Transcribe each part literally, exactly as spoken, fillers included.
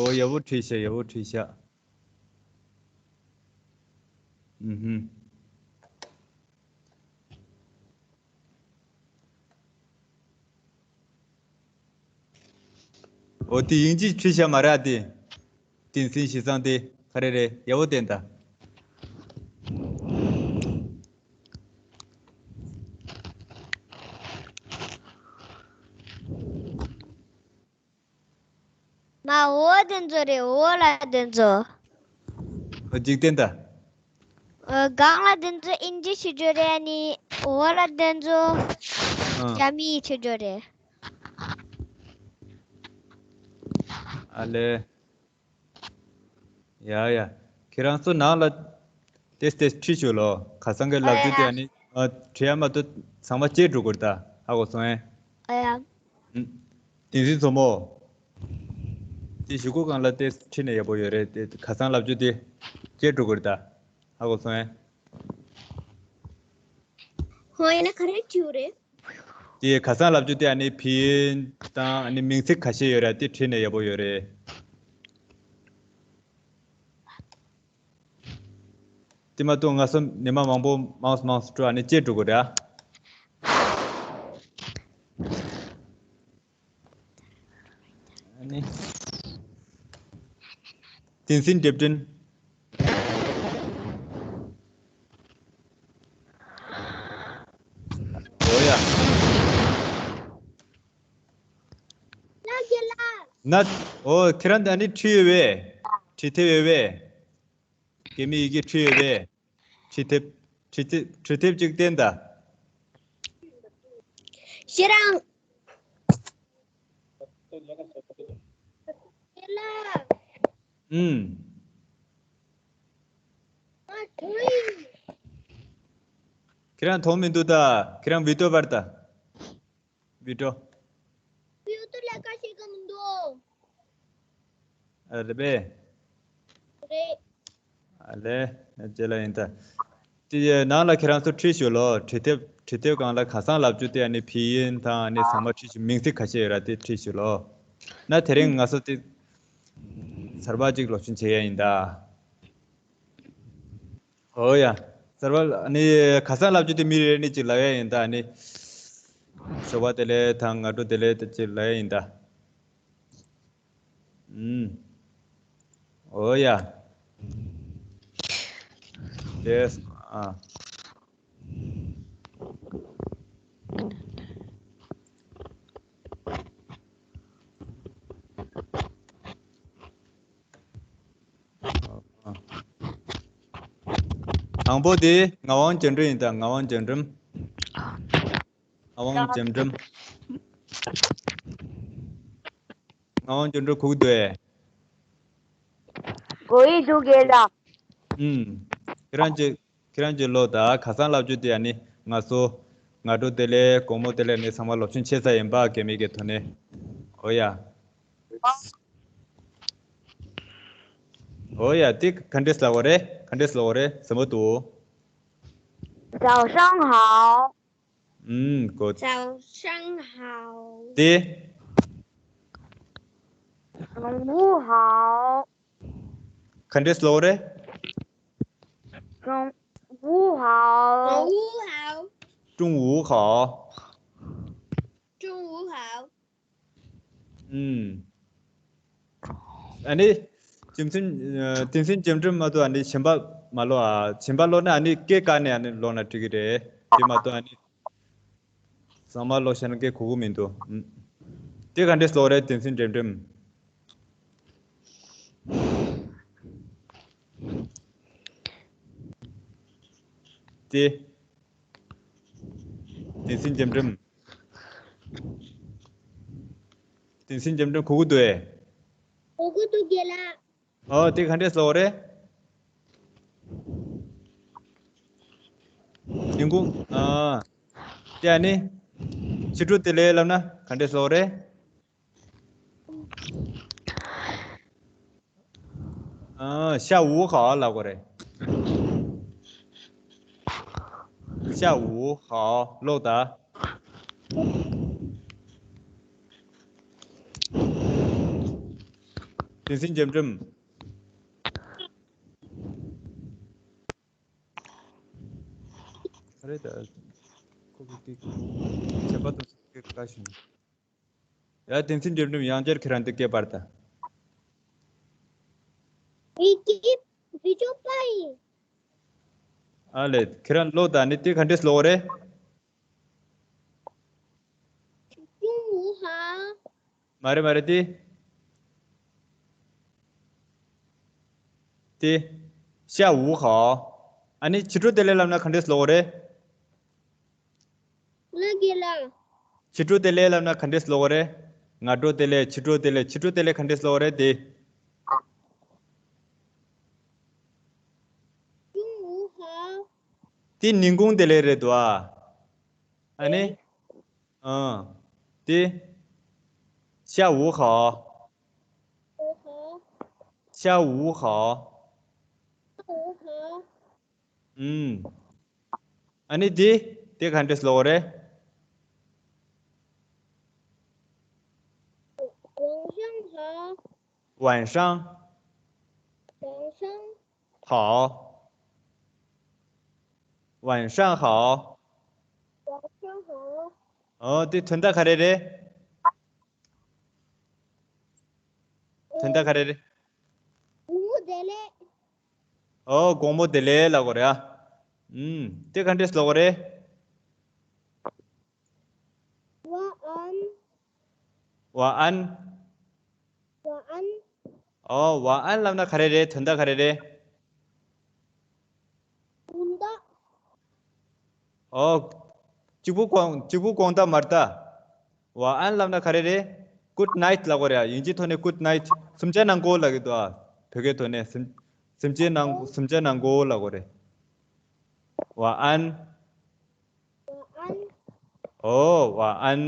ཨོ་ཡག་པོ་བྲིས་ཤག་ཡག་པོ་བྲིས་ཤག་ཨུ་ཧུམ། ཨོ་དེ་དབྱིན་ཇི་བྲིས་ཤག་མ་རེད་ཨ་དེ། བསྟན་འཛིན་ཞེ་བཟང་དེ་ག་རེ་རེད་ཡག་པོ་བསྟན་ད། མ་འོ་དེ་ཚོ་རེད། འོ་ལ་དེ་ཚོ། འཇིག་རྟེན་ད། ཨ། གང་ལ་དེ་ཚོ་དབྱིན་ཇི་བྱེད་རྒྱུ་རེད། ཨ་ནི་འོ་ལ་དེ་ཚོ་ཨ། རྒྱ་མིས་བྱེད་རྒྱུ་རེད། ཨ་ལེ། ཡ་ཡ། ཁྱེད་རང་ཚོ་ནང་ལ་ཏེས་ཏེས་ཁྲིད་ཤོག་ལོ། ཁ་སང་གི་ལབ་རྒྱུ་དེ་ཨ་ནི་ཨ། བྲིས་ཡ་མ་གཏོགས་ཚང་མ་བཅད་འགྲོ་དགོས་རེད་ད། ཧ་གོ་སོང་ངས། ཨ་ཡ། ཨུམ། བསྟན་འཛིན་མཚོ་མོ། དེ་གཞུག་གུ་སྒང་ལ་ཏེས་ཁྲིད་ན་ཡག་པོ་ཡོད་རེད་དེ། ཁ་སང་ལབ་རྒྱུ་དེ་བཅད་འགྲོ་དགོས་རེད་ད། ཧ་གོ་སོང་ངས། ཧོ་ཡིན་ན་ག་རེ་བྲིས་ཡོད་རེད། དེ་ཁ་སང་ལབ་རྒྱུ་དེ་ཨ་ནི་ཕིན་དང་ཨ་ནི་མིང་ཚིག་ཁ་ཤས་ཡོད་ར། དེ་བྲིས་ནས་ཡག་པོ་ཡོད་རེད། དེ་མ་གཏོགས་ང་ཚོ་ཉི་མ་མང་པོ་མང་སུ་མང་སུ་འགྲོ་ཨ་ནི་བཅད་འགྲོ་དགོས་ར། ཨ་ནི། བསྟན་འཛིན་འདེབས་འདྲེན། འོ་ཡ། ན། འོ་ཁྱེད་རང་ད་ནི་ཁྲིད་ཡོད་པས། ཁྲིད་ཐེབས་ཡོད་པས། སྐད་མེད་ཡི་གེ་ཁྲིད་ཡོད་པས། ཁྲིད་ཐེབས། ཁྲིད་ཐེབས། ཁྲིད་ཐེབས་ཅིག་བསྟན་ད། ཤེ་རང་། ཨུམ། ཁྱེད་རང་མཐོང་མི་འདུག་ད། ཁྱེད་རང་བི་ཏོ་བར་ད། བི་ཏོ། བི་ཏོ་ལས་ཀ་བྱེད་ཀྱི་མི་འདུག་ཨ་རེད་པས། རེད། ཨ་ལེ། རྗེས་ལ་ཡིན་ད། དེ་ནང་ལ་ཁྱེད་རང་ཚོ་ཁྲིད་ཤོག་ལོ། ཁྲིད་དེབ། ཁྲིད་དེབ་སྒང་ལ་ཁ་སང་ལབ་རྒྱུ་དེ་ཨ་ནི་ཕིན་ཡིན་དང་ཨ་ནི་ཚང་མ་ཁྲིད་ཤོག་མིང་ཚིག་ཁ་ཤས་ཡོད་ར། དེ་ཁྲིད་ཤོག་ལོ། ན་དེ་རིང་ང་ཚོ་དེ་གསར་པ་གཅིག་སློབ་སྦྱོང་བྱེད་ཡ་ཡིན་ད། ཨོ་ཡ། གསར་པ་ཨ་ནི་ཁ་སང་ལབ་རྒྱུ་དེ་མི་རེ་རེ་ནས་གཅིག་ལབ་ཡ་ཡིན་ད། ཨ་ནི་ཞོགས་པ་བདེ་ལེགས་དང་སྔ་དྲོ་བདེ་ལེགས་དེ་གཅིག་ལབ་ཡ་ཡིན་ད། ཨུམ། ཨོ་ཡ། དེས། ཨ། དང་པོ་དེ་ངག་དབང་རྒྱ་འབྲོམ་ཡིན་ད། ངག་དབང་རྒྱ་འབྲོམ། ངག་དབང་རྒྱ་འབྲོམ། ངག་དབང་རྒྱ་འབྲོམ་གོ་གི་འདུག་ཨེ། གོ་ཡི་འདུག་རྒན་ལགས། ཨུམ། ཁྱེད་རང་གཅིག་ཁྱེད་རང་གཅིག་ཀློག་ད། ཁ་སང་ལབ་རྒྱུ་དེ་ཨ་ནི་ང་ཚོ་སྔ་དྲོ་བདེ་ལེགས། དགོང་མོ་བདེ་ལེགས་ནས་ཚང་མ་སློབ་སྦྱོང་བྱེད་ས་ཡིན་པ་སྐད་མེད་ཀྱི་ཐོག་ནས། ཨོ་ཡ། ཨོ་ཡ། དེ་ག་འདྲས་ལབ་དགོས་རེད། ག་འདྲས་ལབ་དགོས་རེད། ཟེར་མོ་འདུག 早上好。 ཨུམ། གོ། 早上好。 དེ། 中午好。 ག་འདྲས་ལབ་དགོས་རེད།中午好。中午好。 中午好。 中午好。 ཨུམ། ཨ་ནི། རྒྱུ་མཚན། ཨ། བསྟན་འཛིན་རྒྱ་འབྲོམ་མ་གཏོགས་ཨ་ནི་གཞན་པ་མ་ཀློག་ཨ། གཞན་པ་ཀློག་ན་ཨ་ནི་སྐད་བཀག་ནས་ཨ་ནི་ཀློག་ན་འགྲིག་གི་རེད། དེ་མ་གཏོགས་ཨ་ནི་ཚང་མ་ཀློག་བྱས་ན་སྐད་གོ་གི་མི་འདུག་ཨུམ། དེ་ག་འདྲས་ཀློག་རེད། བསྟན་འཛིན་རྒྱ་འབྲོམ། དེ། བསྟན་འཛིན་རྒྱ་འབྲོམ། བསྟན་འཛིན་རྒྱ་འབྲོམ་གོ་གི་འདུག་ཨེ། གོ་གི་འདུག་རྒན་ལགས། ཨོ་དེ་ག་འདྲས་ལབ་དགོས་རེད། ཉིན་གུང་། ཨ། དེ་ཨ་ནི། ཕྱི་དྲོ་བདེ་ལེགས་ལབ་ན་ག་འདྲས་ལབ་དགོས་རེད། ཨ། 下午好 ལབ་དགོས་རེད། 下午好 ཀློག་ད། བསྟན་འཛིན་རྒྱལ་འབྲིམ། ཨ་རེད་ད། ཁོ་གི་ཏིག་བྱས་པ་དང་ཀི་ཀ་ཞིག་ཡ། བསྟན་འཛིན་རྒྱལ་འབྲིམ། ཡང་བསྐྱར་ཁྱེད་རང་འདི་སྐད་པར་ད། བི་ཀི་བི་ཅོ་པ་ཡིན། ཨ་ལེ། ཁྱེད་རང་ཀློག་ད་ནི་དེ་ག་འདྲས་ཀློག་རེད། ཀྲུང་ཝུ་ཧའོ། མ་རེད་མ་རེད་དེ། དེ། ཞ་ཝུ་ཧའོ། ཨ་ནི་ཕྱི་དྲོ་བདེ་ལེགས་ལབ་ན་ག་འདྲས་ཀློག་རེད། ལ་གེ་ལ། ཕྱི་དྲོ་བདེ་ལེགས་ལབ་ན་ག་འདྲས་ཀློག་རེད། སྔ་དྲོ་བདེ་ལེགས། ཕྱི་དྲོ་བདེ་ལེགས། ཕྱི་དྲོ་བདེ་ལེགས་ག་འདྲས་ཀློག་རེད་དེ། ཀྲུང་ཝུ་ཧའོ། དེ་ཉིན་གུང་བདེ་ལེགས་རེད་དོ། ཨ་ནི། ཨ། དེ། ཞ་ཝུ་ཧའོ། ཝུ་ཧའོ། ཞ་ཝུ་ཧའོ། ཝུ་ཧའོ། ཨུམ། ཨ་ནི་དེ། དེ་ག་འདྲས་ཀློག་རེད། ཝང་ཧྲང་ཧའོ། ཝང་ཧྲང་། ཝང་ཧྲང་། 好。晚上好。 ཝང་ཧྲང་ཧའོ། ཨོ། དེ་དོན་དག་ག་རེ་རེད། དོན་དག་ག་རེ་རེད། དགོང་མོ་བདེ་ལེགས། ཨོ། དགོང་མོ་བདེ་ལེགས་ལབ་དགོས་རེད་ཨ། ཨུམ། དེ་ག་འདྲས་ཀློག་དགོས་རེད། ཝ་ཨན། ཝ་ཨན། ཝ་ཨན། ཨོ། ཝ་ཨན་ལབ་ན་ག་རེ་རེད། དོན་དག་ག་རེ་རེད། དགོང་དག་ཨོ། གཅིག་པུ་དགོང་གཅིག་པུ་དགོང་དག་མ་རེད་ད། ཝ་ཨན་ལབ་ན་ག་རེ་རེད། Good night ལབ་དགོས་རེད་ཨ། དབྱིན་ཇིའི་ཐོག་ནས་Good night། གསུམ་ཆ་གནང་གོ་ལབ་ཀྱི་འདུག་ཨ། བོད་སྐད་ཐོག་ནས་གསུམ་གསུམ་ཆ་གནང་གསུམ་ཆ་གནང་གོ་ལབ་དགོས་རེད། ཝ་ཨན། ཝ་ཨན། ཨོ། ཝ་ཨན།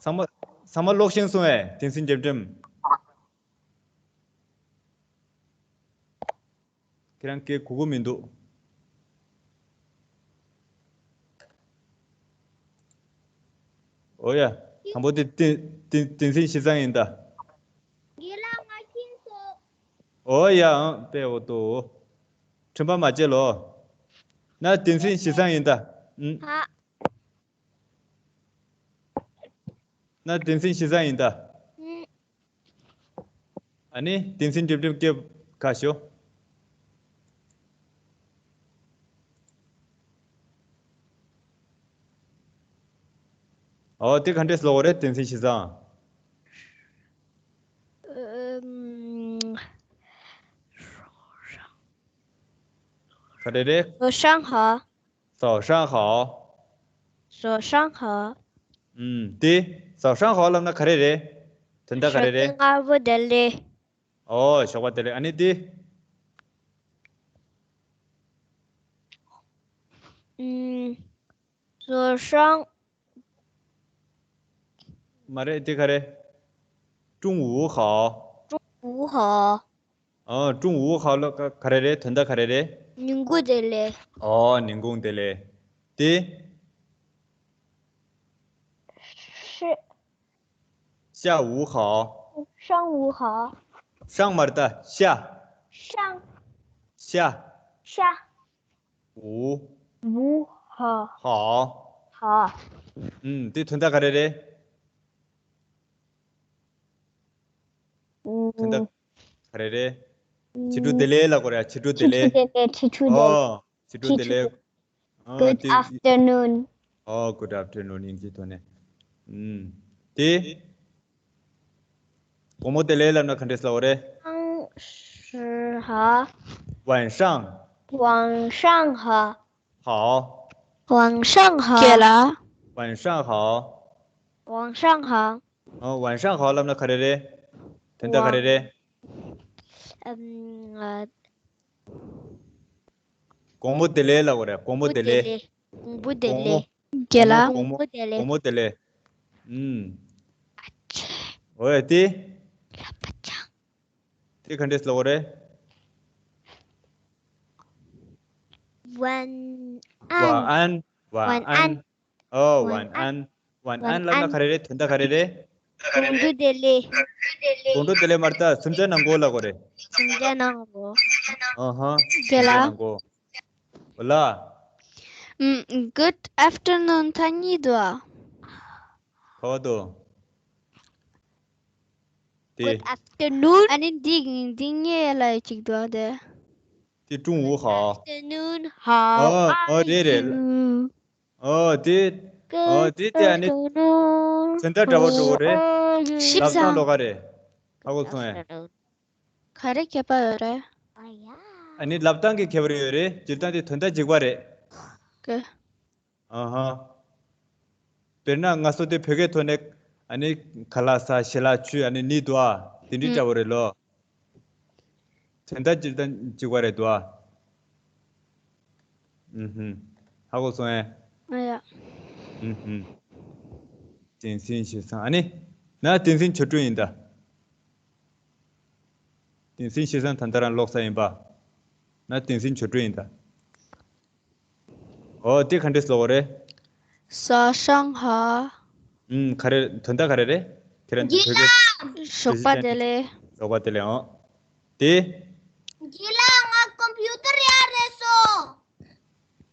ཚང་མ་ཚང་མ་ཀློག་ཤེས་སོང་ངས། བསྟན་འཛིན་རྒྱལ་འབྲིམ། ཁྱེད་རང་སྐད་གོ་གི་མི་འདུག་ཨོ་ཡ། དང་པོ་དེ་བསྟན་བསྟན་བསྟན་འཛིན་ཞི་ཚང་ཡིན་ད། རྒན་ལགས། ང་མཁྱེན་སོང་། ཨོ་ཡ། ཨང་། དཔེ་འོ་ཏོ། དྲན་པ་མ་བརྗེད་ལོ། ན་བསྟན་འཛིན་ཞི་ཚང་ཡིན་ད། ཨུམ། ཧ། ན་བསྟན་འཛིན་ཞི་ཚང་ཡིན་ད། ཨུམ། ཨ་ནི་བསྟན་འཛིན་རྒྱལ་འབྲིམ་སྐད་ཁ་ཤོ། ཨོ། དེ་ག་འདྲས་ཀློག་རེད། བསྟན་འཛིན་ཞི་ཚང་། ཨུམ། ག་རེ་རེད། ལོ་ཧྲང་ཧ། 早上好。 早上好། ཨུམ། དེ། 早上好 ལབ་ན་ག་རེ་རེད། དོན་དག་ག་རེ་རེད། ཞོགས་པ་སྔ་པོ་བདེ་ལེགས། ཨོ། ཞོགས་པ་བདེ་ལེགས། ཨ་ནི་དེ། 嗯，早上 མ་རེད། དེ་ག་རེ། 中午好། 中午好། ཨ། 中午好 ལ་ག་ག་རེ་རེད། དོན་དག་ག་རེ་རེད། ཉིན་གུང་བདེ་ལེགས། ཨོ། ཉིན་གུང་བདེ་ལེགས། དེ། 是། 下午好། 上午好། 上 མ་རེད་ད། 下། 上། 下། 下། 午། 午好། 好། 好། ཨུམ། དེ་དོན་དག་ག་རེ་རེད། ཨུམ། དོན་དག་ག་རེ་རེད། ཕྱི་དྲོ་བདེ་ལེགས་ལབ་དགོས་རེད། ཕྱི་དྲོ་བདེ་ལེགས། ཕྱི་དྲོ་བདེ་ལེགས། ཕྱི་དྲོ་བདེ་ལེགས། ཨོ། ཕྱི་དྲོ། ཨ། Good afternoon། ཨོ། Good afternoon དབྱིན་ཇིའི་ཐོག་ནས། ཨུམ། དེ། དགོང་མོ་བདེ་ལེགས་ལབ་ན་ག་འདྲས་ལབ་དགོས་རེད། 上午好། 晚上。 晚上好。 好། 晚上好། རྒན་ལགས། 晚上好། 晚上好། ཨོ། 晚上好 ལབ་ན་ག་རེ་རེད། དོན་དག་ག་རེ་རེད། ཨམ། ཨ། དགོང་མོ་བདེ་ལེགས་ལབ་དགོས་རེད། དགོང་མོ་བདེ་ལེགས། དགོང་མོ་བདེ་ལེགས། རྒན་ལགས། དགོང་མོ་དགོང་མོ་བདེ་ལེགས། ཨུམ། ཨ་ཅེ། ཨོ་ཡ། དེ། ལ་པ་ཅང་། དེ་ག་འདྲས་ལབ་དགོས་རེད། 晚安། 晚安། 晚安། ཨོ། 晚安། 晚安 ལབ་ན་ག་རེ་རེད། དོན་དག་ག་རེ་རེད། དགོང་དྲོ་བདེ་ལེགས། དགོང་དྲོ་བདེ་ལེགས་མ་རེད་ད། སེམས་ཅན་ནང་གོ་ལ་གོ་རེད། སེམས་ཅན་ནང་གོ། ཨ་ཧ། རྒན་ལགས། སེམས་ཅན་ནང་གོ། ཨོ་ལ། ཨམ། Good afternoon ཐ་སྙད་འདུག་ཨ། ག་བ་འདུག་དེ། Good afternoon. ཨ་ནི་འདི་འདི་ངའི་ལ་གཅིག་འདུག་ཨ་དེ། དེ་ཀྲུང་ཝུ་ཧའོ། Afternoon, how ཨ་ཨ་are རེད་རེད། you? ཨོ་དེ། ཨོ་དེ་དེ་ཨ་ནི། Afternoon. དོན་དག་འདྲ་བོ་འགྲོ་གི་རེད། ཤིབ་ལབ་སྟངས་ཚང་ལོགས་ཀ་རེད། ཧ་གོ་སོང་ངས། ག་རེ་ཁྱད་པར་ཡོད་རེད། ཨ་ནི་ལབ་སྟངས་ཀྱི་ཁྱད་པར་ཡོད་རེད། སྤྱིར་བཏང་དེ་དོན་དག་གཅིག་པ་རེད། ཀེ། ཨ་ཧ། དཔེར་ན་ང་ཚོ་དེ་བོད་སྐད་ཐོག་ནས་ཨ་ནི་ཁ་ལག་ཟ། ཞལ་ལག་མཆོད། ཨ་ནི་ནི་འདུག་ཨ། དེ་འདྲའི་ཨུམ། འདྲ་བོ་རེད་ལོ། དོན་དག་སྤྱིར་བཏང་གཅིག་པ་རེད་འདུག་ཨ། ཨུ་ཧུམ། ཧ་གོ་སོང་ངས། ཨ་ཡ། ཨུ་ཧུམ། བསྟན་འཛིན་ཆོས་བཟང་། ཨ་ནི། ན་བསྟན་འཛིན་ཆོས་སྒྲོན་ཡིན་ད། བསྟན་འཛིན་ཆོས་བཟང་ད་ལྟ་རང་ལོག་ས་ཡིན་པ། ན་བསྟན་འཛིན་ཆོས་སྒྲོན་ཡིན་ད། ཨོ་དེ་ག་འདྲས་ལབ་དགོས་རེད། 早上好། ཨུམ། ག་རེ་དོན་དག་ག་རེ་རེད། ཁྱེད་རང་ཚོ་བོད་སྐད། ཞོགས་པ་བདེ་ལེགས། ཞོགས་པ་བདེ་ལེགས། ཨོ། དེ། རྗེས་ལ་ང་ཀམ་པུ་ཊར་ཡག་རེད་སོ།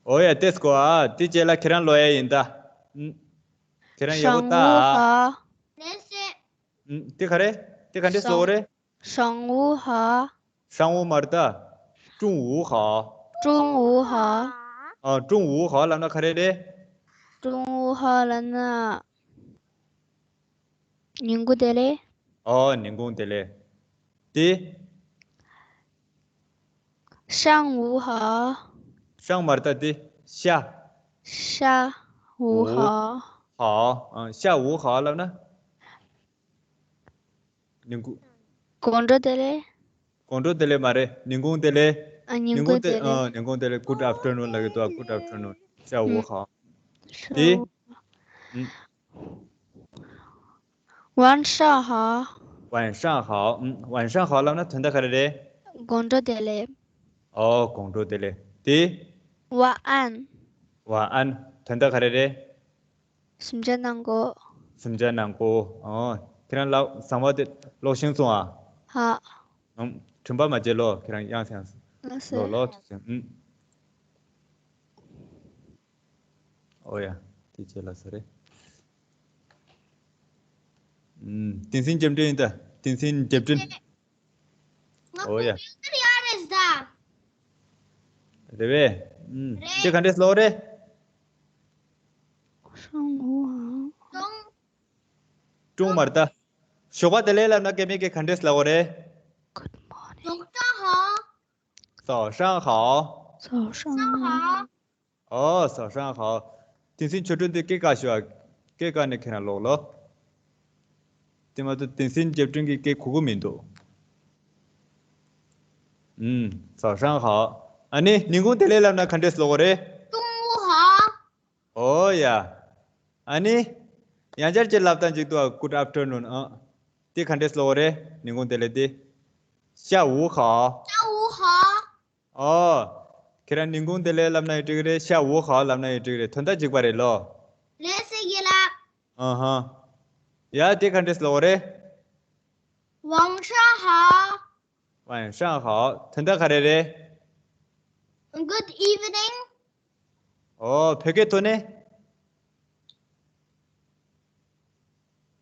ཨོ་ཡ་དེ་སྐོ་ཨ། དེ་རྗེས་ལ་ཁྱེད་རང་ལོ་ཡག་ཡིན་ད། ཨུམ། ཁྱེད་རང་ཡག་པོ་ད་ཨ། 上午好། ལགས་སེ། ཨུམ། དེ་ག་རེ། དེ་ག་འདྲས་ལབ་དགོས་རེད། 上午好། 上午 མ་རེད་ད། 中午好། 中午好། ཨ། 中午好 ལབ་ན་ག་རེ་རེད། 中午好 ལབ་ན། ཉིན་གུང་བདེ་ལེགས། ཨོ། ཉིན་གུང་བདེ་ལེགས། དེ། 上午好། 上午 མ་རེད་ད་དེ། 下། 下午好། 好། ཨ། 下午好 ལབ་ན། ཉིན་གུང་། དགོང་དྲོ་བདེ་ལེགས། དགོང་དྲོ་བདེ་ལེགས་མ་རེད། ཉིན་གུང་བདེ་ལེགས། ཨ། ཉིན་གུང་བདེ་ལེགས། ཨ། ཉིན་གུང་བདེ་ལེགས། Good afternoon ལབ་ཀྱི་འདུག Good afternoon། 下午好། དེ། ཨུམ། 晚上好། 晚上好། ཨུམ། 晚上好 ལབ་ན་དོན་དག་ག་རེ་རེད། དགོང་དྲོ་བདེ་ལེགས། ཨོ། དགོང་དྲོ་བདེ་ལེགས། དེ། 晚安། 晚安། དོན་དག་ག་རེ་རེད། སེམས་ཅན་ནང་གོ། སེམས་ཅན་ནང་གོ། ཨོ། ཁྱེད་རང་ལ་བཟང་བ་དེ་ལོག་ཤེས་སོང་ཨ། ཧ། ཨུམ། དྲན་པ་མ་བརྗེད་ལོ། ཁྱེད་རང་ཡང་སེང་ལོ་ལོ་ཐུག་སེང་། ཨུམ། ཨོ་ཡ། དེ་བྱས་ལ་ས་རེད། ཨུམ། བསྟན་འཛིན་རྒྱབ་འདྲེན་ཡིན་ད། བསྟན་འཛིན་རྒྱབ་འདྲེན། ཨོ་ཡ། རེད་པས། ཨུམ། དེ་ག་འདྲས་ལབ་རེད། 上午好། ཀྲུང་མར་ད། ཞོགས་པ་བདེ་ལེགས་ལབ་ན་སྐད་མེད་ཀྱི་ག་འདྲས་ལབ་དགོས་རེད། Good morning། 早上好། 早上好། 早上好། ཨོ། 早上好། བསྟན་འཛིན་ཆོས་སྒྲོན་དེ་སྐད་བཀག་ཞུ་ཨ། སྐད་བཀག་ནས་ཁྱེད་རང་ལོག་ལོ། དེ་མ་གཏོགས་བསྟན་འཛིན་རྒྱབ་སྐྱོར་གྱི་སྐད་གོ་གི་མི་འདུག་ཨུམ། 早上好། ཨ་ནི་ཉིན་གུང་བདེ་ལེགས་ལབ་ན་ག་འདྲས་ལབ་དགོས་རེད། 中午好། ཨོ་ཡ། ཨ་ནི། ཡང་བསྐྱར་གྱི་ལབ་སྟངས་ཅིག་འདུག Good afternoon ཨ། དེ་ག་འདྲས་ལབ་དགོས་རེད། ཉིན་གུང་བདེ་ལེགས་དེ། 下午好། 下午好། ཨོ། ཁྱེད་རང་ཉིན་གུང་བདེ་ལེགས་ལབ་ན་ཡང་འགྲིག་གི་རེད། 下午好ལབ་ན་ཡང་འགྲིག་གི་རེད། དོན་དག་གཅིག་པ་རེད་ལོ། ལགས་སེ་རྒན་ལགས། ཨ་ཧ། ཡ་དེ་ག་འདྲས་ལབ་དགོས་རེད། 晚上好། 晚上好། དོན་དག་ག་རེ་རེད། Good evening། ཨོ། བོད་སྐད་ཐོག་ནས།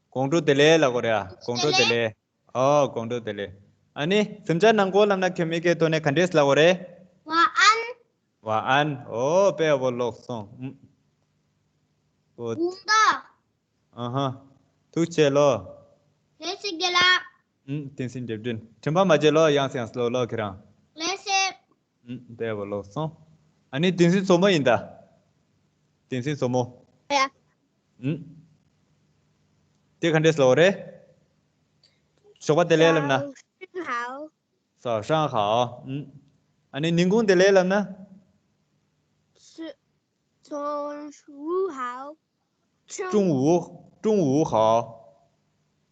དགོང་དྲོ་བདེ་ལེགས་ལབ་དགོས་རེད་ཨ། དགོང་དྲོ་བདེ་ལེགས། ཨོ། དགོང་དྲོ་བདེ་ལེགས། ཨ་ནི་སེམས་ཅན་ནང་གོ་ལབ་ན་ཁྱོད་མི་སྐད་ཐོག་ནས་ག་འདྲས་ལབ་དགོས་རེད། 晚安། 晚安། ཨོ། དཔེ་ཡག་པོ་ལོག་སོང་། ཨུམ། ཨོ། དགོང་དག་ཨ་ཧ། ཐུགས་རྗེ་ཆེ་ལོ། ལགས་སེ་རྒན་ལགས། ཨུམ། བསྟན་འཛིན་རྒྱབ་སྐྱོར། དྲན་པ་མ་བརྗེད་ལོ། ཡང་སེང་ལོ་ལོ་ཁྱེད་རང་། ལགས་སེ། ཨུམ། དཔེ་ཡག་པོ་ལོག་སོང་། ཨ་ནི་བསྟན་འཛིན་བཙུན་མོ་ཡིན་ད། བསྟན་འཛིན་བཙུན་མོ། ཡ། ཨུམ། དེ་ག་འདྲས་ལབ་དགོས་རེད། ཞོགས་པ་བདེ་ལེགས་ལབ་ན། 早上好། 早上好། ཨུམ། ཨ་ནི་ཉིན་གུང་བདེ་ལེགས་ལབ་ན། 是 中午好། 中午 中午好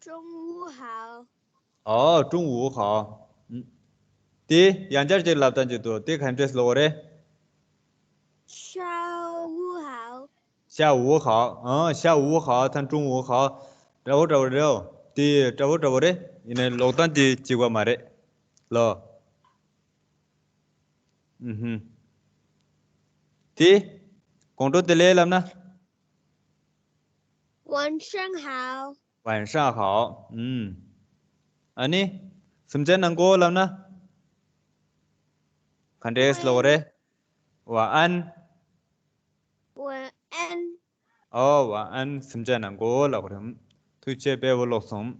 ། 中午好། ཨོ། 中午好། ཨུམ། དེ་ཡང་བསྐྱར་ཅིག་ལབ་སྟངས་ཅིག་འདུག་དེ་ག་འདྲས་ལབ་དགོས་རེད། 下午好། 下午好། ཨ། 下午好 དང་中午好། འདྲ་བོ་འདྲ་བོ་རེད་འོ། དེ་འདྲ་བོ་འདྲ་བོ་རེད། ཡིན་ནའི་ཀློག་སྟངས་དེ་གཅིག་པ་མ་རེད་ལོ། ཨུ་ཧུམ། དེ་དགོང་དྲོ་བདེ་ལེགས་ལབ་ན། 晚上好。 晚上好。ཨུམ། ཨ་ནི། གཟིམ་ཆ་ནང་གོ་ལབ་ན། ག་འདྲས་ལབ་དགོས་རེད། 晚安། 晚安། ཨོ། 晚安། གཟིམ་ཆ་ནང་གོ་ལབ་དགོས་རེད། ཐུགས་རྗེ་ཆེ། དཔེ་བོ་ཀློག་སོང་།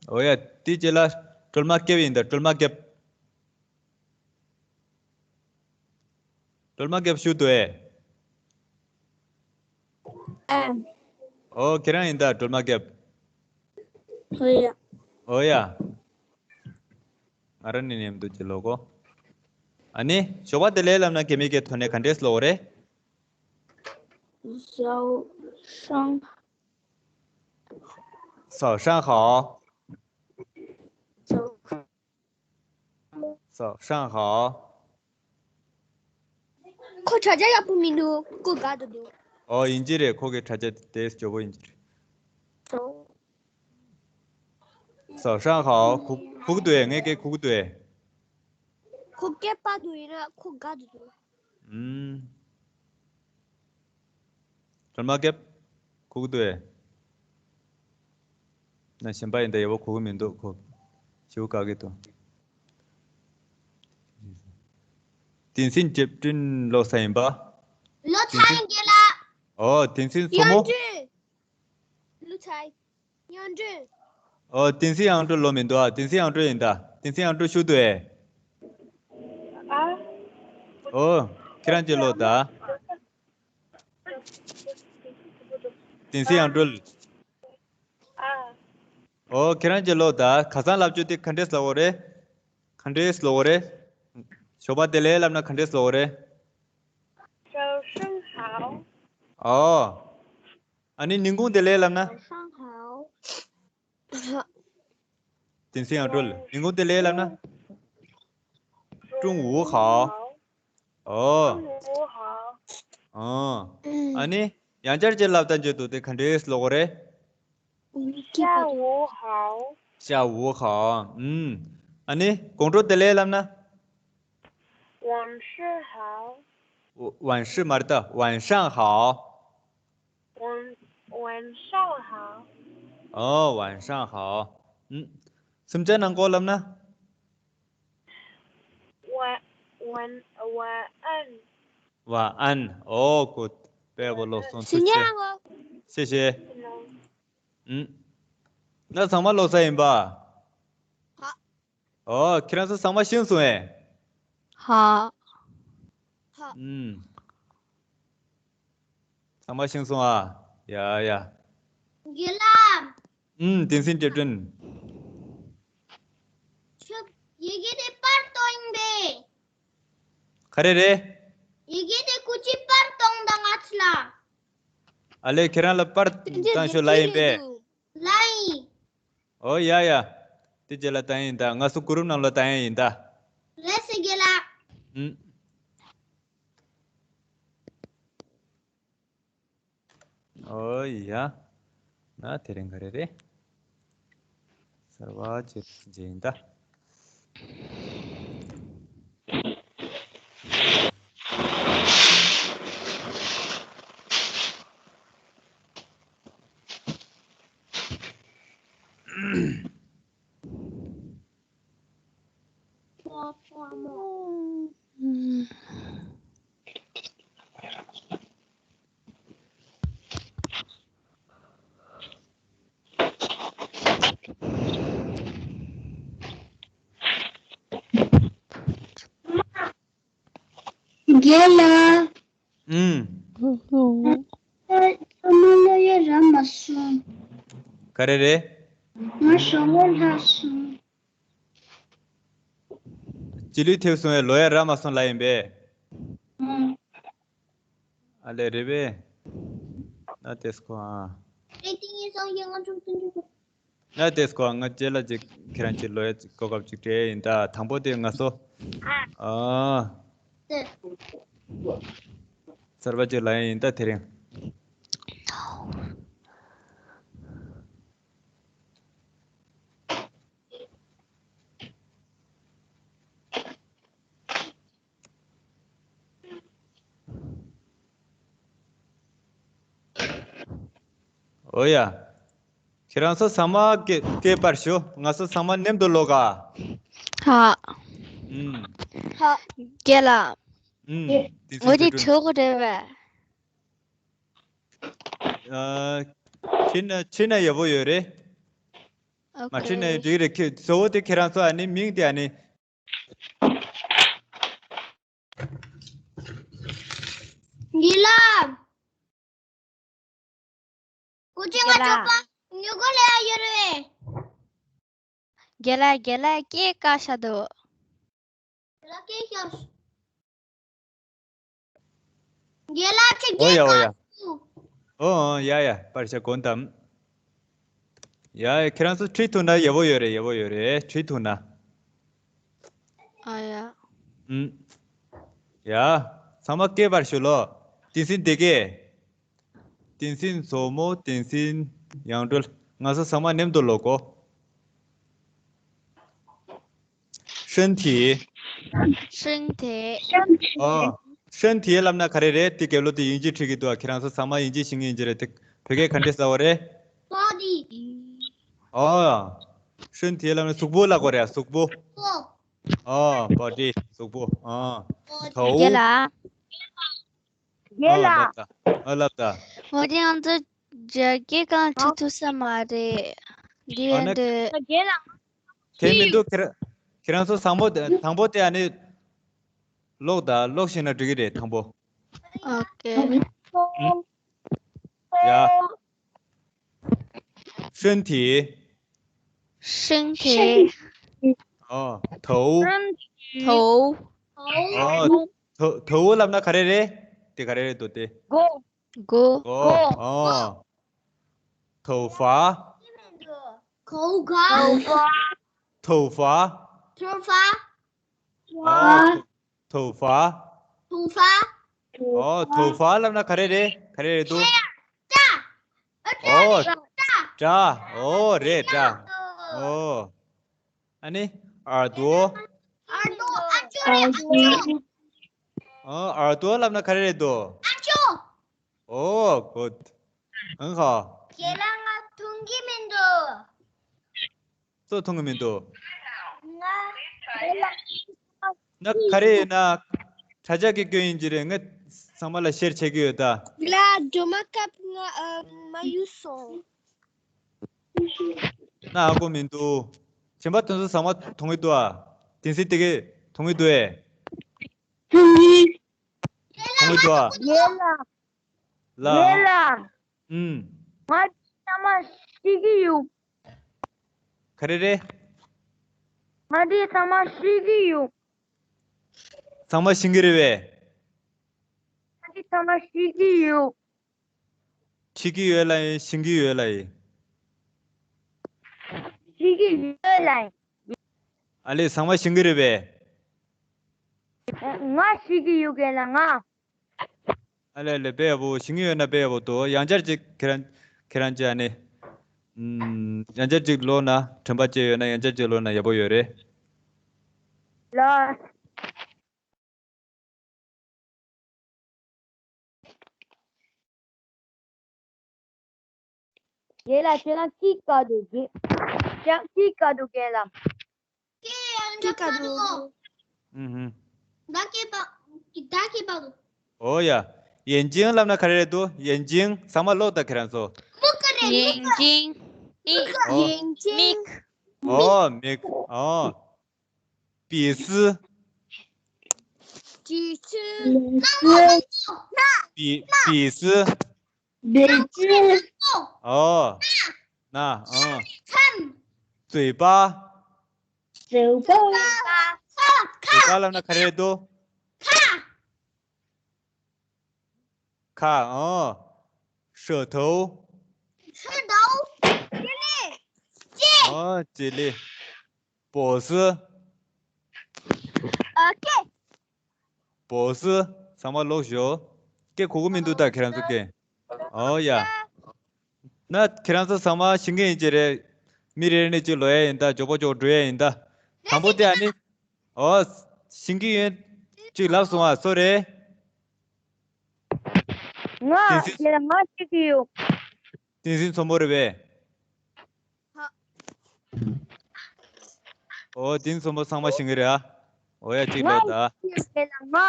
ཨོ་ཡ། དེ་རྗེས་ལ་སྒྲོལ་མ་སྐྱབས་ཡིན་ད། སྒྲོལ་མ་སྐྱབས། སྒྲོལ་མ་སྐྱབས་བཞུགས་འདུག་ཨེ། ཨ། ཨོ། ཁྱེད་རང་ཡིན་ད། སྒྲོལ་མ་སྐྱབས། ཨོ་ཡ། ཨོ་ཡ། ང་རང་ནི་ནེམ་དུ་ཅི་ལོ་གོ། ཨ་ནི་ཞོགས་པ་བདེ་ལེགས་ལབ་ན་ག་མི་གི་ཐོག་ནས་ག་འདྲས་ལབ་དགོས་རེད། 早上。 早上好。 早上好。 ཁོ་དྲ་རྒྱ་ཡག་པོ་མི་འདུག་ཁོ་དགའ་དུ་འདུག་ཨོ། ཡིན་གྱི་རེད། ཁོ་གི་དྲ་རྒྱ་དེ་སྐྱོ་པོ་ཡིན་གྱི་རེད། 早上好། ཁུག་ཁུག་འདུག་ཨེ། ངས་སྐད་ཁུག་འདུག་ཨེ། ཁོ་སྐད་པ་འདུག་ཡིན་ན་ཁོ་དགའ་དུ་འདུག་ཨུམ། སྒྲོལ་མ་སྐྱབས། ཁུག་འདུག་ཨེ། ན་གཞན་པ་ཡིན་ད་ཡག་པོ་ཁུག་གི་མི་འདུག་ཁོ་ཞེ་པོ་དགའ་གི་འདུག་བསྟན་འཛིན་རྒྱལ་སྤྲུལ་ལོ་ས་ཡིན་པ། ལོ་ཚ་ཡིན་རྒན་ལགས། ཨོ། བསྟན་འཛིན་མཚོ་མོ། ཡང་སྤྲུལ། ལོ་ཚ་ཡིན། ཡང་སྤྲུལ། ཨོ། བསྟན་འཛིན་ཡང་སྤྲུལ་ལོ་མི་འདུག་ཨ། བསྟན་འཛིན་ཡང་སྤྲུལ་ཡིན་ད། བསྟན་འཛིན་ཡང་སྤྲུལ་བཞུགས་འདུག་ཨེ། ཨ། ཨོ། ཁྱེད་རང་གཅིག་ལོ་ད། བསྟན་འཛིན་ཡང་སྤྲུལ། ཨ། ཨོ། ཁྱེད་རང་གཅིག་ལོ་ད། ཁ་སང་ལབ་རྒྱུ་དེ་ག་འདྲས་ལབ་དགོས་རེད། ག་འདྲས་ལབ་དགོས་རེད། ཞོགས་པ་བདེ་ལེགས་ལབ་ན་ག་འདྲས་ལབ་དགོས་རེད། 早上好。 ཨོ། ཨ་ནི་ཉིན་གུང་བདེ་ལེགས་ལབ་ན། 早上好。 བསྟན་འཛིན་ཡང་སྤྲུལ། ཉིན་གུང་བདེ་ལེགས་ལབ་ན། 中午好。 ཨོ། 中午好。 ཨོ། ཨ་ནི་ཡང་བསྐྱར་གཅིག་ལབ་ད་འཇོན་འདུག་དེ་ག་འདྲས་ལབ་དགོས་རེད། 下午好。 下午好། ཨུམ། ཨ་ནི་དགོང་དྲོ་བདེ་ལེགས་ལབ་ན། 晚上好。 晚上མ་རེད་ད། 晚上好། 晚晚上好。 ཨོ། 晚上好། ཨུམ། གཟིམ་ཆ་ནང་གོ་ལབ་ན། 晚晚晚安。 晚安། ཨོ། གོ། དཔེ་བོ་ཀློག་སོང་། ཐུགས་རྗེ་ཆེ། 谢谢། ཨུམ། ན་ཚང་མ་ལོ་ས་ཡིན་པ། ཨོ། ཁྱེད་རང་ཚོ་ཚང་མ་ཤེས་སོང་ཨེ། ཧ། ཧ། ཨུམ། ཚང་མ་ཤེས་སོང་ཨ། ཡ་ཡ། རྒན་ལགས། ཨུམ། བསྟན་འཛིན་རྒྱལ་སྤྲུལ། ཁྱོད་ཡི་གེ་དེ་པར་གཏོང་ཡིན་པས། ག་རེ་རེད། ཡི་གེ་དེ་སྐུ་མཁྱེན་པར་གཏོང་དང་ང་ཚོ་ལ། ཨ་ལས། ཁྱེད་རང་ལ་པར་བཏང་ཤོག་ལབ་ཡིན་པས། ལབ་ཡིན། ཨོ་ཡ་ཡ། དེ་རྗེས་ལ་བཏང་ཡིན་ད། ང་ཚོ་གུ་རུབ་ནང་ལ་བཏང་ཡ་ཡིན་ད། ལགས་སེ་རྒན་ལགས། ཨུམ། ཨོ་ཡ། ན་དེ་རིང་ག་རེ་རེད། གསར་བ་ཅིག་མཇལ་ཡིན་ད། རྒན་ལགས། ཨུམ། ཨ་མ་ལོ་ཡ་རག་མ་སོང་། ག་རེ་རེད། ང་ཞོགས་པ་ལྷག་སོང་། སྤྱི་ལུས་ཐེབས་སོང་བས་ལོ་ཡ་རག་མ་སོང་ལབ་ཡིན་པས། ཨ་ལས་རེད་པས། ན་དེས་ཁོ་ཨ། ཨེ་ཏི་ཡིན་སོང་ཡིན་ང་ཚོ་ཏུན་ཏུན། ན་དེས་ཁོ་ང་རྗེས་ལ་ཅིག་ཁྱེད་རང་ཅིག་ལོ་ཡ་ཅིག་གོ་སྐབས་ཅིག་སྤྲད་ཡིན་ད། དང་པོ་དེ་ང་ཚོ་ཨ། གསར་པ་ཅིག་ལབ་ཡ་ཡིན་ད་དེ་རིང་། ཨོ་ཡ། ཁྱེད་རང་ཚོ་ཚང་མ་སྐད་སྐད་སྤར་ཞུ། ང་ཚོ་ཚང་མ་མཉམ་དུ་ཀློག་ག་ཧ། ཨུམ། ཧ། རྒན་ལགས། ཨུམ། དེ་ཚོ་འོ་དེ་དེ་གྲོས་གོ་རེད་པས། ཨ། ཁྲིད་ན་ཁྲིད་ན་ཡག་པོ་ཡོད་རེད། མ་ཁྲིད་ན་ཡང་འགྲིག་རེད། ཁྱེད་གཙོ་བོ་དེ་ཁྱེད་རང་ཚོ་ཨ་ནི་མིང་དེ་ཨ་ནི། ཉི་ལམ། ཀུ་ཅི་ང་ཅོ་པ་ཉུ་གུ་ལ་ཡོད་རེད། རྒན་ལགས་རྒན་ལགས་སྐད་བཀག་ཤག་འདུག་རྒན་ལགས་སྐད་བཀག་ཤག་རྒན་ལགས་ཅིག་ཨོ་ཡ་ཨོ་ཡ། སྐད་བཀག་ཨོ་ཨོ་ཡ་ཡ་པར་ཤ་གོན་དམ། ཡ་ཡ་ཁྱེད་རང་ཚོ་ཁྲིད་ཐུབ་ན་ཡག་པོ་ཡོད་རེད། ཡག་པོ་ཡོད་རེད། ཁྲིད་ཐུབ་ན། ཨ་ཡ། ཨུམ། ཡ། ཚང་མ་སྐད་པར་ཞུ་ལོ། བསྟན་འཛིན་བདེ་སྐྱིད། བསྟན་འཛིན་མཚོ་མོ། བསྟན་འཛིན་ཡང་སྒྲོལ། ང་ཚོ་ཚང་མ་མཉམ་དུ་ཀློག་གོ 身体། 身体། ཨོ། 身体 ལབ་ན་ག་རེ་རེད། དེ་རྒྱབ་ལོགས་དེ་དབྱིན་ཇི་བྲིས་ཀྱི་འདུག་ཁྱེད་རང་ཚོ་ཚང་མ་དབྱིན་ཇི་ཤེས་ཀྱི་ཡིན་གྱི་རེད། དེ་བོད་སྐད་ག་འདྲས་ཟེར་བ་རེད། Body. ཨོ། 身体 ལབ་ན་གཟུགས་པོ་ལབ་དགོས་རེད། གཟུགས་པོ། ཨོ། body གཟུགས་པོ། ཨོ། 头། རྒན་ལགས། རྒན་ཨོ་ལགས། ལབ་ད། ཨོ་ལབ་ད། འོ་དེ་ང་ཚོ་རྒྱ་སྐད་གང་ཁྲིད་ཐུབ་ས་མ་རེད། འདི་ཨ་ཡང་ན་འདི། རྒན་ལགས། དེ་མི་འདུག་ཁྱེད་རང་ཁྱེད་རང་ཚོ་དང་པོ་དང་པོ་དེ་ཨ་ནི་ཀློག་ད། ཀློག་ཤེས་ན་འགྲིག་གི་རེད། དང་པོ། ཨོ་ཀེ། ཡ། 身体། 身体། 哦，头། 头། 哦，头。头ལབ་ན་ག་རེ་རེད། དེ་ག་རེ་རེད་འདུག་དེ། མགོ། མགོ། མགོ། ཨོ། 头发། 头发。 头发。 头发。 ཨོ། 头发། 头发། 头发། ཨོ། 头发ལབ་ན་ག་རེ་རེད། ག་རེ་རེད་འདུག་སྐྲ། ཨོ། སྐྲ། ཨོ་རེད། སྐྲ། ཨོ། ཨ་ནི། 耳朵། 耳朵། ཨ་ཅོ་རེད། ཨ་ཅོ། ཨོ། 耳朵ལབ་ན་ག་རེ་རེད་འདུག་ཨ་ཅོ། ཨོ། good། 很好། རྒན་ལགས་ང་མཐོང་གི་མི་འདུག་སུ་མཐོང་གི་མི་འདུག་ང་། ན་ག་རེ་ཡིན་ན། དྲ་ཇག་གི་སྐྱོན་ཡིན་གྱི་རེད། ངས་ཚང་མ་ལ་ཤེར་བྱེད་ཀྱི་ཡོད་ད། ལ་སྒྲོལ་མ་སྐབས་ང་ཨ་མ་གཡུག་སོང་། ན་ཧ་གོ་མི་འདུག་གཞན་པ་དེ་ཚོ་ཚང་མ་མཐོང་གི་འདུག་ཨ། བསྟན་འཛིན་བདེ་སྐྱིད་མཐོང་གི་འདུག་ཨེ། མཐོང་གི་འདུག་ཨ། ཡོད་ལ། ལ། ཡོད་ལ། ཨུམ། ང་ཚང་མ་ཤེས་ཀྱི་ཡོད། ག་རེ་རེད། ང་འདི་ཚང་མ་ཤེས་ཀྱི་ཡོད། ཚང་མ་ཤེས་ཀྱི་རེད་པས། ང་འདི་ཚང་མ་ཤེས་ཀྱི་ཡོད། ཤེས་ཀྱི་ཡོད་ལ་ཡིན། ཤེས་ཀྱི་ཡོད་ལ་ཡིན། ཤེས་ཀྱི་ཡོད་ལ་ཡིན། ཨ་ལས་ཚང་མ་ཤེས་ཀྱི་རེད་པས། ང་ཤེས་ཀྱི་ཡོད་ག་ལ་ང་། ཨ་ལས་ལས་དཔེ་ཡག་པོ། ཤེས་ཀྱི་ཡོད་ན་དཔེ་ཡག་པོ་འདུག་ཡང་བསྐྱར་ཅིག་ཁྱེད་རང་ཁྱེད་རང་ཅིག་ཨ་ནི། ཨུམ། ཡང་བསྐྱར་ཅིག་ཀློག་ན། དྲན་པ་བརྗེད་ཡོད་ན་ཡང་བསྐྱར་ཅིག་ཀློག་ན་ཡག་པོ་ཡོད་རེད། ལགས། རྒན་ལགས་ཁྱེད་རང་ཅི་བཀག་འདུག་རྒན། ཁྱེད་རང་ཅི་བཀག་འདུག་རྒན་ལགས། ཅི་བཀག་འདུག་ཨུམ་ཧུམ། ད་ཁྱེད་པ། ད་ཁྱེད་པ། ཨོ་ཡ། 眼睛ལབ་ན་ག་རེ་རེད་འདུག 眼睛ཚང་མ་ཀློག་ད་ཁྱེད་རང་ཚོ། མིག་ག་རེ། 眼睛། མིག་ཨོ། 眼睛། མིག་ཨོ་མིག་ཨོ། 鼻子། 鼻子། 鼻鼻子། 鼻子། ཨོ། སྣ། ཨོ། 嘴巴། 嘴巴། 嘴巴ལབ་ན་ག་རེ་རེད་འདུག་ཁ། ཁ། ཨོ། 舌头། 舌头། ལྕེ་ལེ། ལྕེ། ཨོ། ལྕེ་ལེ། 脖子། ཨོ་ཀེ། 脖子ཚང་མ་ཀློག་ཞོག་སྐད་གོ་གི་མི་འདུག་ད་ཁྱེད་རང་ཚོ་སྐད། ཨོ་ཡ། ན་ཁྱེད་རང་ཚོ་ཚང་མ་ཤེས་ཀྱི་ཡིན་གྱི་རེད། མི་རེ་རེ་ནས་ཅིག་ཀློག་ཡ་ཡིན་ད། མགྱོགས་པོ་མགྱོགས་པོ་འགྲོ་ཡ་ཡིན་ད། དང་པོ་དེ་ཨ་ནི། ཨོ། ཤེས་ཀྱི་ཡོད། ཅིག་ལབ་སོང་ཨ། སུ་རེད། ང་། དེ་སྲིད། ཁྱེད་ང་ཤེས་ཀྱི་ཡོད། བསྟན་འཛིན་མཚོ་མོ་རེད་པས། ཧ། ཨོ། བསྟན་འཛིན་མཚོ་མོ་ཚང་མ་ཤེས་ཀྱི་རེད་ཨ། ཨོ་ཡ། གཅིག་ལོག་ད། ང་ཡི་ལ་ང་།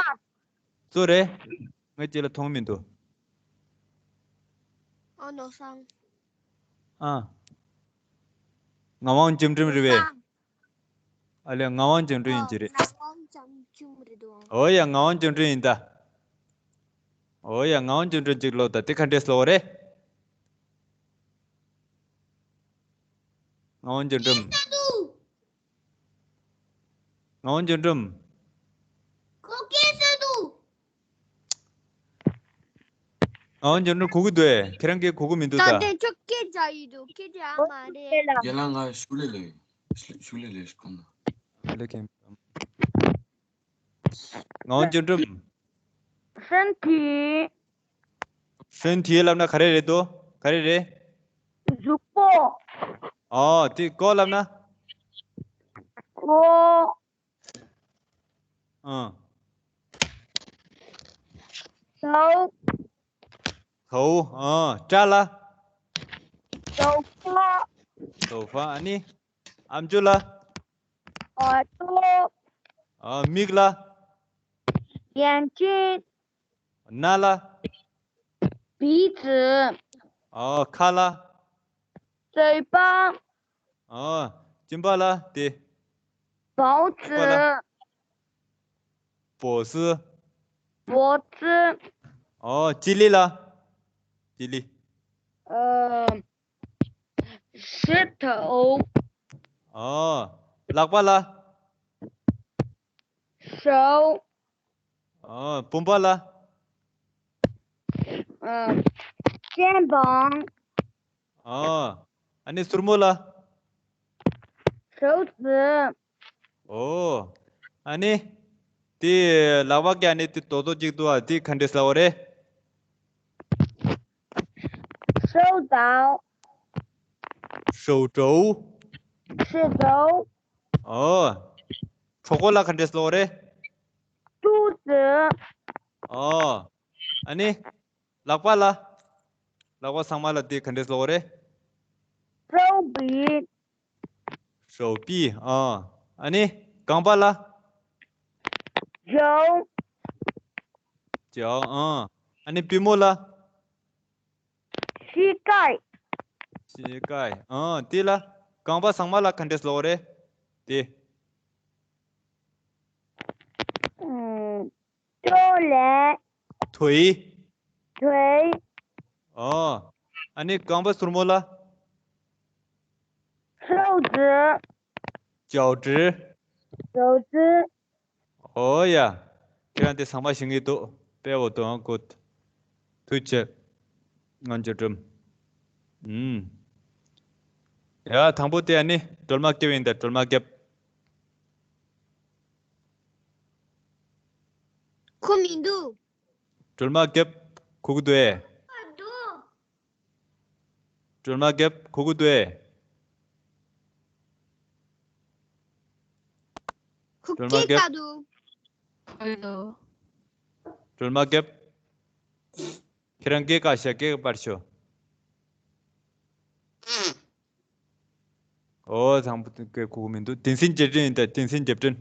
སུ་རེད། ངས་གཅིག་ལ་མཐོང་མི་འདུག་ཨ་ནོར་བཟང་། ཨ། ངག་དབང་སྐྱབས་མགྲོན་རེད་པས། ཨ་ལས། ངག་དབང་སྐྱབས་མགྲོན་ཡིན་གྱི་རེད། ངག་དབང་སྐྱབས་མགྲོན་རེད་དོ། ཨོ་ཡ། ངག་དབང་སྐྱབས་མགྲོན་ཡིན་ད། ཨོ་ཡ། ངག་དབང་སྐྱབས་མགྲོན་གཅིག་ལོག་ད། དེ་ག་འདྲས་ལོག་རེད། ངག་དབང་སྐྱབས་མགྲོན། ངག་དབང་སྐྱབས་མགྲོན། ཁོ་སྐད་ཟེར་འདུག་ངག་དབང་སྐྱབས་མགྲོན་གོ་གི་འདུག་ཨེ། ཁྱེད་རང་སྐད་གོ་གི་མི་འདུག་ད། ད་དེ་ཁྱོད་སྐད་རྒྱག་ཡི་འདུག་སྐད་རྒྱག་མ་རེད། རྒན་ལགས། ང་ཤུགས་ལས་ལས། ཤུགས་ལས་ལས་གོ་ན། ལས་ཀྱང་། ངག་དབང་སྐྱབས་མགྲོན། 身体། 身体 ལབ་ན་ག་རེ་རེད་དོ། ག་རེ་རེད། གཟུགས་པོ། ཨོ། དེ་ཀོ་ལབ་ན། ཀོ། ཨ། ཐའུ། ཐའུ། ཨ། སྐྲ་ལ། ཐའུ་ཧྥ། ཐའུ་ཧྥ། ཨ་ནི། ཨམ་ཅོག་ལ། ཨ། ཏོ། ཨ། མིག་ལ། 眼睛། སྣ་ལ། 鼻子། ཨ། ཁ་ལ། 嘴巴། ཨ། གཅིན་པ་ལ། དེ། 脖子། པ་ལ། 脖子། 脖子། ཨ། ལྕེ་ལེ་ལ། ལྕེ་ལེ། ཨ། 舌头། ཨ། ལག་པ་ལ། 手། ཨ། བུམ་པ་ལ། ཨ། 肩膀། ཨ། ཨ་ནི་སོར་མོ་ལ། 手指། ཨོ། ཨ་ནི། དེ་ལག་པ་གི་ཨ་ནི་དེ་རྡོག་རྡོག་གཅིག་འདུག་ཨ། དེ་ག་འདྲས་ལབ་པ་རེད། 手肘། 手肘། 手肘། ཨོ། གྲོད་ཁོག་ལ་ག་འདྲས་ལབ་པ་རེད། 肚子། ཨོ། ཨ་ནི། ལག་པ་ལ། ལག་པ་ཚང་མ་ལ་དེ་ག་འདྲས་ལབ་པ་རེད། 手臂། 手臂། ཨ། ཨ་ནི། རྐང་པ་ལ། 脚། 脚། ཨ། ཨ་ནི་པུས་མོ་ལ། 膝盖། 膝盖། ཨ། དེ་ལ། རྐང་པ་ཚང་མ་ལ་ག་འདྲས་ལབ་པ་རེད། དེ། ཨུམ། 腿། 腿། 腿། ཨ། ཨ་ནི་རྐང་པ་སོར་མོ་ལ། 手指། 脚趾། 脚趾། ཨོ་ཡ། ཁྱེད་རང་དེ་ཚང་མ་ཤེས་ཀྱི་འདུག་དཔེ་འོ་དོ་ཨང་ཀོ། ཐུགས་རྗེ་ཆེ། ང་ཚོ་སྒྲུང་། ཨུམ། ཡ། དང་པོ་དེ་ཨ་ནི་སྒྲོལ་མ་སྐྱབས་ཡིན་ད། སྒྲོལ་མ་སྐྱབས། ཁོ་མི་འདུག་སྒྲོལ་མ་སྐྱབས་གོ་གི་འདུག་ཨེ། སྒྲོལ་མ་སྐྱབས་གོ་གི་འདུག་ཨེ། ཁོ་སྒྲོལ་མ་སྐད་སྐྱབས། ཀ་འདུག་ཧེ་ལོ། སྒྲོལ་མ་སྐྱབས། ཁྱེད་རང་སྐད་ཀ་ཤ་སྐད་པར་ཤོ། ཨོ། དང་པོ་དེ་སྐད་གོ་གི་མི་འདུག་བསྟན་འཛིན་རྒྱལ་མགྲིན་ཡིན་ད། བསྟན་འཛིན་རྒྱལ་མགྲིན།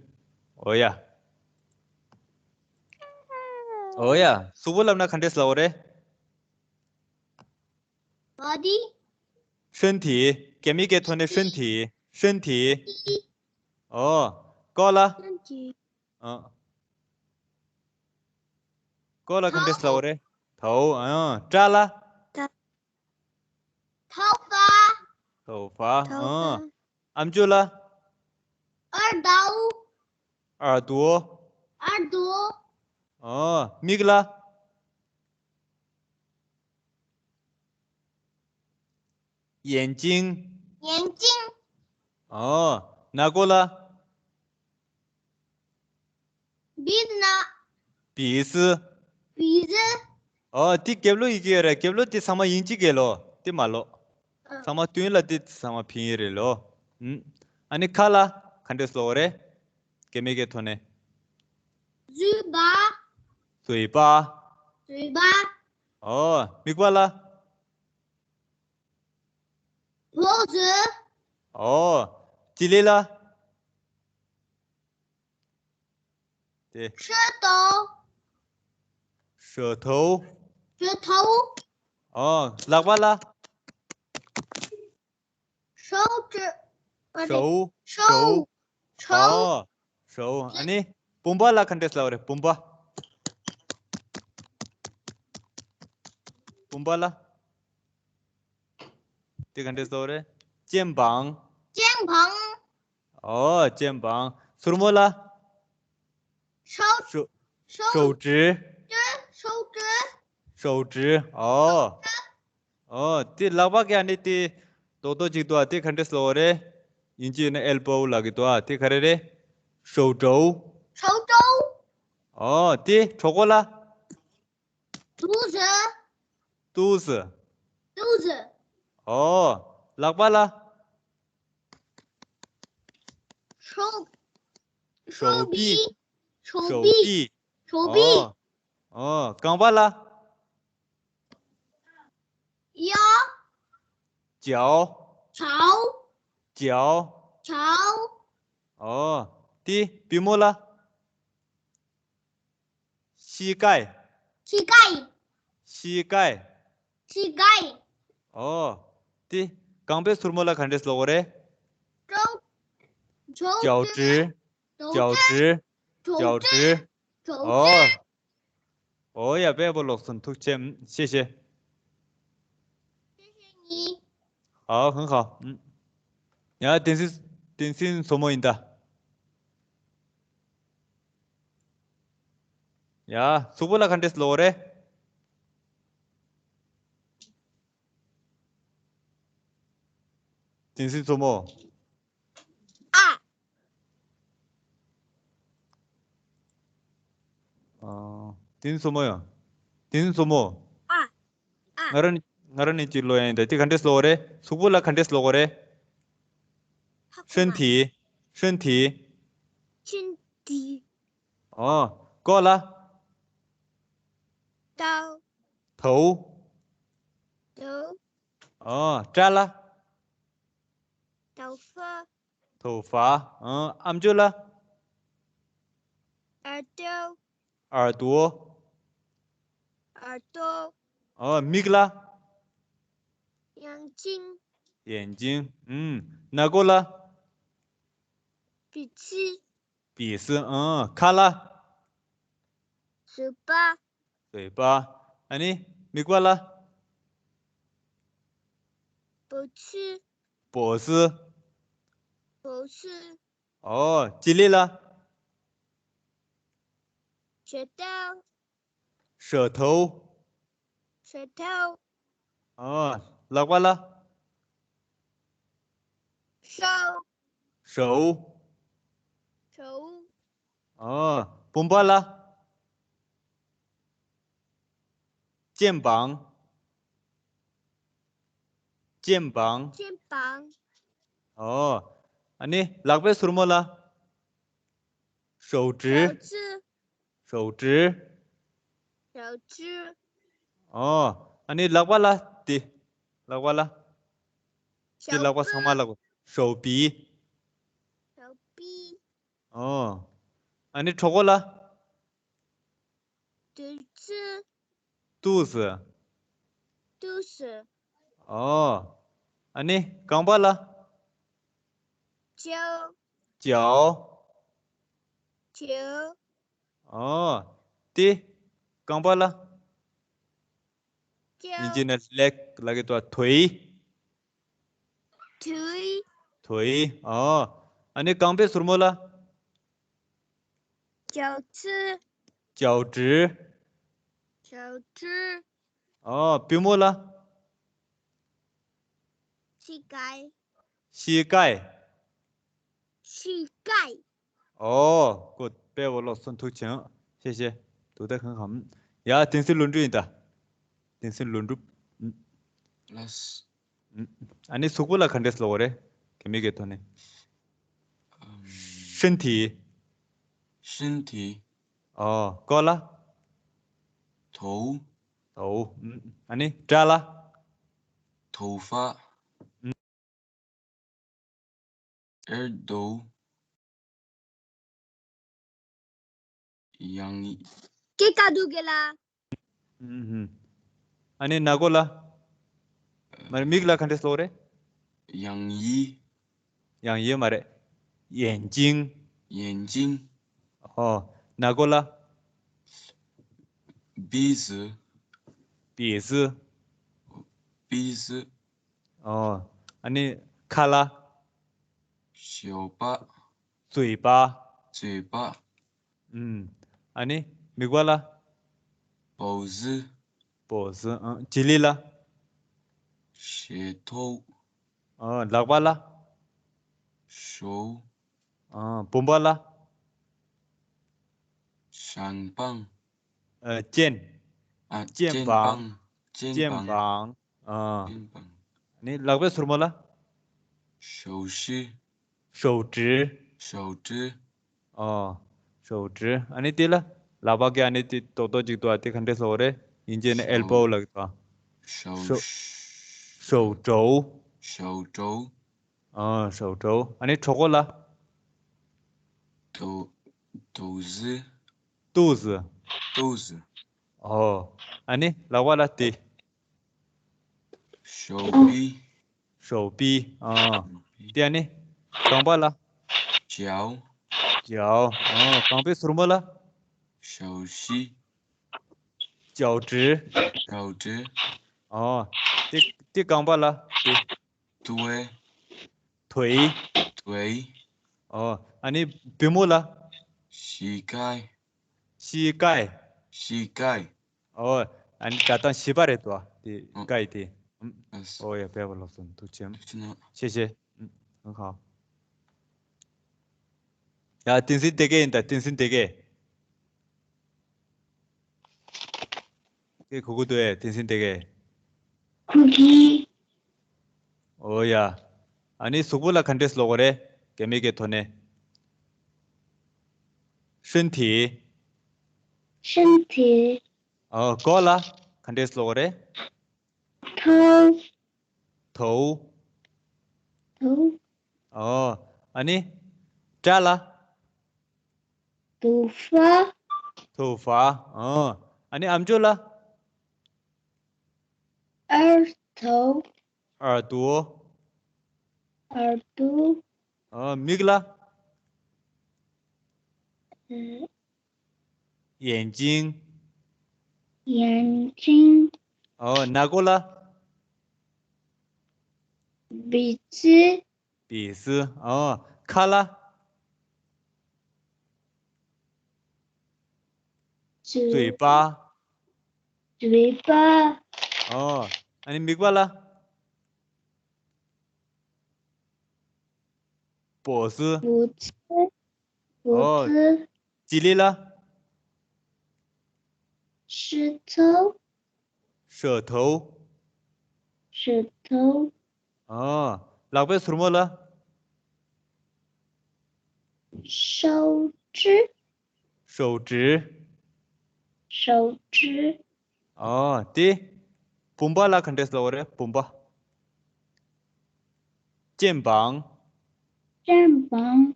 ཨོ་ཡ། ཨོ་ཡ། གཟུགས་པོ་ལབ་ན་ག་འདྲས་ལབ་པ་རེད། body། 身体། རྒྱ་མི་སྐད་ཐོག་ནས་身体། 身体། ཨོ། ཀོ་ལ། 身体། ཨ། ཀོ་ལ་ག་འདྲས་ལབ་པ་རེད། ཐའུ། ཨ། སྐྲ་ལ། 头发། 头发། ཨ། ཨམ་ཅོག་ལ། 耳朵། 耳朵། 耳朵། ཨ། མིག་ལ། 眼睛། 眼睛། ཨ། སྣ་སྒོ་ལ། 鼻子། 鼻子། 鼻子། ཨ། དེ་རྒྱབ་ལོགས་ཡི་གེ་རེད། རྒྱབ་ལོགས་དེ་ཚང་མ་དབྱིན་ཇི་སྐད་ལོ། དེ་མ་ལོ། ཨ། ཚང་མ་སྟོད་ལ་དེ་ཚང་མ་ཕིན་ཡིག་རེད་ལོ། ཨུམ། ཨ་ནི་ཁ་ལ་ག་འདྲས་ལབ་པ་རེད། རྒྱ་མི་སྐད་ཐོག་ནས། 嘴巴། 嘴巴། 嘴巴། ཨོ། མིག་པ་ལ། Pose. ཨོ། ལྕེ་ལེ་ལ། དེ། 舌头。 舌头། 舌头། ཨོ། ལག་པ་ལ། 手指。ཨ། 手། 手。 手。 ཨོ། 手། ཨ་ནི་བུམ་པ་ལ་ག་འདྲས་ལབ་རེད། བུམ་པ། བུམ་པ་ལ། དེ་ག་འདྲས་ལབ་རེད། 肩膀། 肩膀། ཨོ། 肩膀། སོར་མོ་ལ། 手。 手། 手。 手指། 手指། 手指། ཨོ། ཨོ། དེ་ལག་པ་གི་ཨ་ནི་དེ་རྡོག་རྡོག་ཅིག་འདུག་ཨ། དེ་ག་འདྲས་ལབ་རེད། དབྱིན་ཇིའི་ནང་ཨེལ་པོ་ལབ་ཀྱི་འདུག་ཨ། དེ་ག་རེ་རེད། 手肘། 手肘། ཨོ། དེ་གྲོད་ཁོག་ལ། 肚子། 肚子། 肚子། ཨོ། ལག་པ་ལ། 手། 手臂། 手臂། 手臂། 手臂། ཨོ། ཨོ། རྐང་པ་ལ། 腰། 脚། 脚། 脚། 脚། ཨོ། དེ་པུས་མོ་ལ། 膝盖། 膝盖། 膝盖། 膝盖། ཨོ། དེ་རྐང་པའི་སོར་མོ་ལ་ག་འདྲས་ལབ་རེད། 脚趾། 脚趾། 脚趾། 脚趾། ཨོ། ཨོ་ཡ། དཔེ་པོ་ལོག་སོང་། ཐུགས་རྗེ་ཆེ། 谢谢། 谢谢你། 好，很好。嗯。ཡ། བསྟན་འཛིན། བསྟན་འཛིན་མཚོ་མོ་ཡིན་ད། ཡ། གཟུགས་པོ་ལ་ག་འདྲས་ལབ་རེད། བསྟན་འཛིན་མཚོ་མོ། ཨ། ཨ། བསྟན་འཛིན་མཚོ་མོ་ཡང་། བསྟན་འཛིན་མཚོ་མོ། ཨ། ཨ། ང་རང་ང་རང་ནི་ཅིག་ལབ་ཡ་ཡིན་ད། དེ་ག་འདྲས་ལབ་རེད། གཟུགས་པོ་ལ་ག་འདྲས་ལབ་རེད། 身体། 身体། 身体། ཨོ། ལྐོག་ལ། 头། 头། 头། ཨོ། སྐྲ་ལ། 头发། 头发། ཨོ། ཨམ་ཅོག་ལ། 耳朵། 耳朵། 耳朵། ཨོ། མིག་ལ། 眼睛། 眼睛། ཨུམ། སྣ་སྒོ་ལ། 鼻子། 鼻子། ཨོ། ཁ་ལ། 嘴巴། 嘴巴། ཨ་ནི་མིད་པ་ལ། 脖子། 脖子། 脖子། ཨོ། ལྕེ་ལེ་ལ། 舌头། 舌头། 舌头། ཨོ། ལག་པ་ལ། 手། 手། 手། ཨོ། བུམ་པ་ལ། 肩膀། 肩膀། 肩膀། ཨོ། ཨ་ནི་ལག་པའི་སོར་མོ་ལ། 手指། 手指། 手指། 手指། ཨོ། ཨ་ནི་ལག་པ་ལ་དེ། ལག་པ་ལ། དེ་ལག་པ་ཚང་མ་ལ། 手臂། 手臂། ཨོ། ཨ་ནི་གྲོད་ཁོག་ལ། 肚子། 肚子། 肚子། ཨོ། ཨ་ནི་རྐང་པ་ལ། 脚། 脚། 脚། ཨོ། དེ་རྐང་པ་ལ། 脚། དབྱིན་ཇིའི་ནང་ལེག་ལབ་ཀྱི་འདུག་པ། 腿། 腿། 腿། ཨོ། ཨ་ནི་རྐང་པའི་སོར་མོ་ལ། 脚趾། 脚趾། 脚趾། ཨོ། པུས་མོ་ལ། 膝盖། 膝盖། 膝盖། ཨོ། ཀོ་དཔེ་པོ་ལོག་སོང་། ཐུགས་རྗེ་ཆེ། 谢谢། 读得很好། ཡ། བསྟན་འཛིན་ལྷུན་གྲུབ་ཡིན་ད། བསྟན་འཛིན་ལྷུན་གྲུབ། ལགས། ཨ་ནི་གཟུགས་པོ་ལ་ག་འདྲས་ལབ་རེད། རྒྱ་མི་གི་ཐོག་ནས། 身体། 身体། ཨོ། ལྐོག་ལ། 头། 头། ཨ་ནི་སྐྲ་ལ། 头发། ཨེར་དོ། ཡང་ཡི། ཀེ་ཀ་དུ་གེ་ལ། ཨུམ་ཧུམ། ཨ་ནི་ན་གོ་ལ། མ་རེད། མིག་ལ་ག་འདྲས་ལབ་རེད། ཡང་ཡི། ཡང་ཡི་མ་རེད། 眼睛། 眼睛། ཨོ། ན་གོ་ལ། 鼻子། 鼻子། 鼻子། ཨོ། ཨ་ནི་ཁ་ལ། 嘴巴། 嘴巴། 嘴巴། ཨུམ། ཨ་ནི་མིག་པ་ལ། 鼻子། 鼻子། ཨང་། 嘴里ལ། 舌头། ཨོ། ལག་པ་ལ། 手། ཨོ། བུམ་པ་ལ། 肩膀། ཨ། 肩། 啊，肩膀。肩肩膀。膀། ཨོ།肩膀。 ནི་ལག་པའི་ཟུར་མོ་ལ། 手指。 手指། 手指。 ཨོ། 手指། ཨ་ནི་དེ་ལ། ལག་པ་གི་ཨ་ནི་དེ་རྡོག་རྡོག་ཅིག་འདུག་ཨ། དེ་ག་འདྲས་ལབ་རེད། དབྱིན་ཇིའི་ནང་ཨེལ་བོ་ལབ་ཀྱི་འདུག་ཨ། 手手手肘。 手肘。 ཨོ། 手肘། ཨ་ནི་གྲོད་ཁོག་ལ། 肚肚子。 肚子。 肚子。 ཨོ། ཨ་ནི་ལག་པ་ལ་དེ། 手臂。 手臂། ཨོ། དེ་ཨ་ནི་རྐང་པ་ལ། 脚。 脚། ཨོ། རྐང་པའི་ཟུར་མོ་ལ། 手膝。 脚趾། 脚趾。 ཨོ། དེ་དེ་རྐང་པ་ལ་དེ། 腿。 腿། 腿。 ཨོ། ཨ་ནི་པུས་མོ་ལ། 膝盖。 膝盖。 膝盖。 ཨོ། ཨ་ནི་ད་ལྟ་བཞི་པ་རེད་དོ། དེ་ཨ། 盖དེ། ཨམ། ཨ་སི། ཨོ་ཡ། 拜拜 ལགས་སོ། ཐུགས་རྗེ་ཆེ། 谢谢。 谢谢。嗯，很好。ཡ། བསྟན་འཛིན་བདེ་དགེ་ཡིན་ད། བསྟན་འཛིན་བདེ་དགེ། ཁྱེད་གོ་གི་འདུག་ཨེ། བསྟན་འཛིན་བདེ་དགེ། གོ་གི། ཨོ་ཡ། ཨ་ནི་གཟུགས་པོ་ལ་ག་འདྲས་ལབ་དགོས་རེད། རྒྱ་མི་གི་ཐོག་ནས། 身体། 身体། ཨོ། མགོ་ལ་ག་འདྲས་ལབ་དགོས་རེད། 头། 头། 头། ཨོ། ཨ་ནི་སྐྲ་ལ། 头发། 头发། ཨོ། ཨ་ནི་ཨམ་ཅོག་ལ། 耳朵། 耳朵། 耳朵། ཨོ། མིག་ལ།呃 眼睛། 眼睛。 ཨོ། སྣ་སྒོ་ལ། 鼻子། 鼻子། ཨོ། ཁ་ལ། 嘴嘴巴། 嘴巴。 ཨོ། ཨ་ནི་མིག་པ་ལ། 脖子། 胡子。哦。胡子。 嘴里了。 舌头。舌头。 舌头。 ཨོ། ལག་པའི་ཟུར་མོ་ལ། 手指。 手指。 手指。 ཨོ། དེ། བུམ་པ་ལ་ག་འདྲས་ལབ་རེད། བུམ་པ། 肩膀། 肩膀。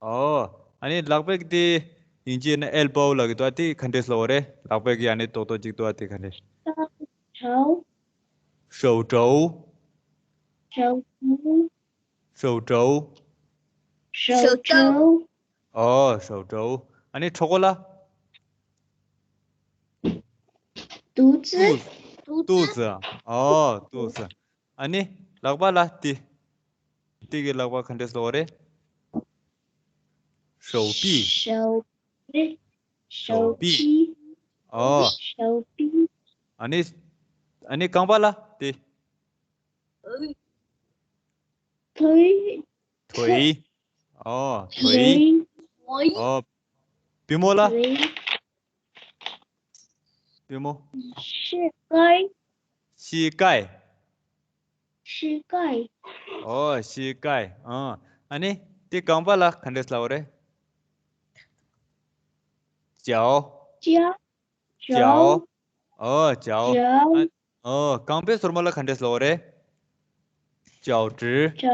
ཨོ། ཨ་ནི་ལག་པའི་དེ་དབྱིན་ཇིའི་ནང་ཨེལ་བོ་ལབ་ཀྱི་འདུག་དེ་ག་འདྲས་ལབ་རེད། ལག་པའི་གི་ཨ་ནི་ཏོག་ཏོག་ཅིག་འདུག་དེ་ག་འདྲས། 手。 手肘། 手肘。 手肘། 手肘。 ཨོ། 手肘། ཨ་ནི་གྲོད་ཁོག་ལ། 肚子。 肚子། 肚子། ཨོ། 肚子། ཨ་ནི་ལག་པ་ལ་དེ། དེ་གི་ལག་པ་ག་འདྲས་ལབ་རེད། 手臂། 手臂。 手臂。 臂。 ཨོ། 手臂。 ཨ་ནི། ཨ་ནི་རྐང་པ་ལ་དེ། 腿。 腿། ཨོ། 腿། 腿。 ཨོ། པུས་མོ་ལ། 腿。 པུས་མོ། 膝盖。 膝盖། 膝盖。 ཨོ། 膝盖། ཨ། ཨ་ནི་དེ་རྐང་པ་ལ་ག་འདྲས་ལབ་རེད།脚། 脚。 脚། ཨོ། 脚། 脚。 ཨ། ཨོ། རྐང་པའི་ཟུར་མོ་ལ་ག་འདྲས་ལབ་རེད། 脚趾། 脚。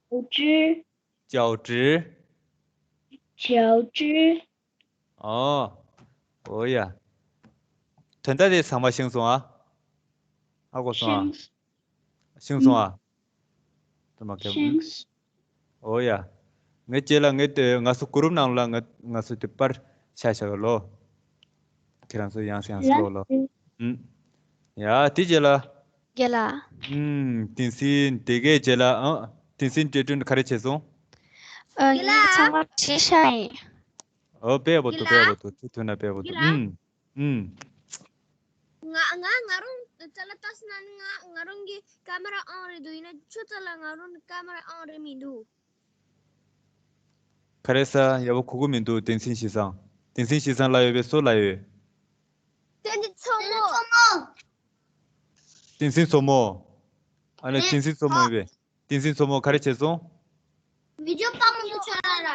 脚趾。交织。交织。 ཨོ། ཨོ་ཡ། དོན་དག་དེ་ཚང་མ་ཤེས་སོང་ཨ། ཧ་གོ་སོང་ཨ། ཤེས་སོང་ཨ། དུ་མ་ཁེ། ཨོ་ཡ། ངའི་རྗེས་ལ་ངའི་དེ་ང་ཚོ་གུ་རུབ་ནང་ལ་ང་ང་ཚོ་དེ་པར་ཆ་བཞག་གི་ལོ། ཁྱེད་རང་ཚོ་ཡང་སེ་ཡང་སེ་ལོ་ལོ། ཨུམ། ཡ་དེ་རྗེས་ལ། རྒན་ལགས། ཨུམ། དེང་སང་དེ་གའི་རྗེས་ལ་ཨ། དེང་སང་འབྲི་སྟོན་ག་རེ་བྱས་སོང་། ཨ། ངས་ཚང་མ་བྲིས་བཞག་ཡིན། ཨོ་དཔེ་པོ་འདུག་དཔེ་པོ་འདུག་ཁྱོད་ཐུག་ན་དཔེ་པོ་འདུག་ཨུམ། ཨུམ། ང་ང་ང་རང་ཅ་ལག་ལྟ་སོང་ན་ང་ང་རང་གི་ཀ་མེ་ར་ཨོན་རེད་འདུག་ཡིན་ན་ཁྱོད་ཅ་ལག་ང་རང་ཀ་མེ་ར་ཨོན་རེད་མི་འདུག་ག་རེ་ཟེར། ཡག་པོ་གོ་གི་མི་འདུག་བསྟན་འཛིན་ཞེ་བཟང་། བསྟན་འཛིན་ཞེ་བཟང་ལབ་ཡོད་པས་སུ་ལབ་ཡོད། བསྟན་འཛིན་མཚོ་མོ། བསྟན་འཛིན་མཚོ་མོ། ཨ་ལས་བསྟན་འཛིན་མཚོ་མོ་ཡོད་པས། བསྟན་འཛིན་མཚོ་མོ་ག་རེ་བྱས་སོང་། བི་ཌིའོ་དཔེ་མང་པོ་ཆགས་ར།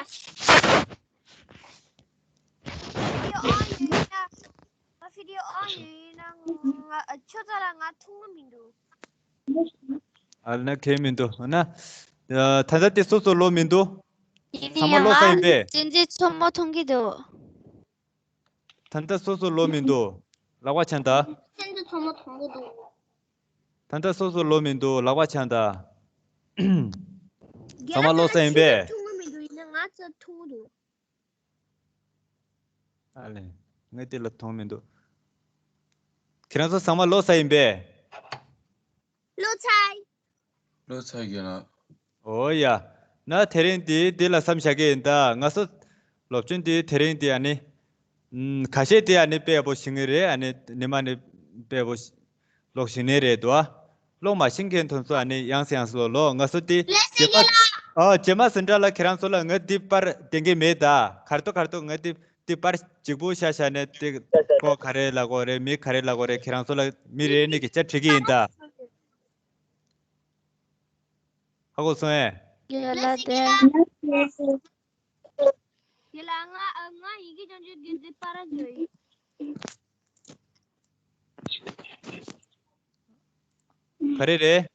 བི་ཌིའོ་ཨོན་ཡོད་ན། ང་བི་ཌིའོ་ཨོན་ཡོད་ན་ང་ཁྱོད་ཚོ་ལ་ང་མཐོང་གི་མི་འདུག་ཨ་ལ་ན་གལ་མི་འདུག་ཨ་ན། ད་ལྟ་དེ་སོ་སོ་ལོ་མི་འདུག་ཡིན་ཚང་མ་ལོ་ས་ཡིན་པས། བསྟན་འཛིན་མཚོ་མོ་མཐོང་གི་འདུག་ད་ལྟ་སོ་སོ་ལོ་མི་འདུག་ལག་པ་འཆང་ད། བསྟན་འཛིན་མཚོ་མོ་མཐོང་གི་འདུག་ད་ལྟ་སོ་སོ་ལོ་མི་འདུག་ལག་པ་འཆང་ད། ཚང་མ་ལོ་ས་ཡིན་པས། མཐོང་གི་མི་འདུག་ཡིན་ན་ང་ཚོ་མཐོང་གི་འདུག་ཨ་ལས། ངས་དེ་ལ་མཐོང་མི་འདུག་ཁྱེད་རང་ཚོ་ཚང་མ་ལོ་ས་ཡིན་པས། ལོ་ཚ། ལོ་ཚ་རྒན་ལགས། ཨོ་ཡ། ན་དེ་རིང་འདི་འདི་ལ་མཚམས་བཞག་གི་ཡིན་ད། ང་ཚོ་སློབ་ཚན་འདི་དེ་རིང་འདི་ཨ་ནི། ཨུམ། ཁ་ཤས་འདི་ཨ་ནི་དཔེ་པོ་ཤེས་ཀྱི་རེད། ཨ་ནི་ཉི་མ་ནི་དཔེ་པོ་ཤེས། ཀློག་ཤེས་ནི་རེད་དོ། ཀློག་མ་ཤེས་མཁན་དེ་ཚོ་ཨ་ནི་ཡང་སེ་ཡང་སེ་ཀློག་ལོ། ང་ཚོ་དེ་རྗེས་མ། ཨ། རྗེས་མ་ཟིན་གྲྭ་ལ་ཁྱེད་རང་ཚོ་ལ་ངས་འདི་པར་བསྟན་གྱི་མེད་ད། གར་ཏོ་གར་ཏོ་ངས་འདི་འདི་པར་གཅིག་པུ་བཞག་བཞག་ནས་དེ་ཀོ་ག་རེ་ལབ་དགོས་རེད། མི་ག་རེ་ལབ་དགོས་རེད། ཁྱེད་རང་ཚོ་ལ་མི་རེ་གཉིས་ཀྱིས་ཆ་ཁྲིད་ཀྱི་ཡིན་ད། ཧ་གོ་སོང་ངས། ཡོད་ལ་དེ། ཡོད་ལ་ང་ང་ཡི་གེ་ཅང་ཅང་གི་འདི་པར་བཟོས་ཡིན། ག་རེ་རེད།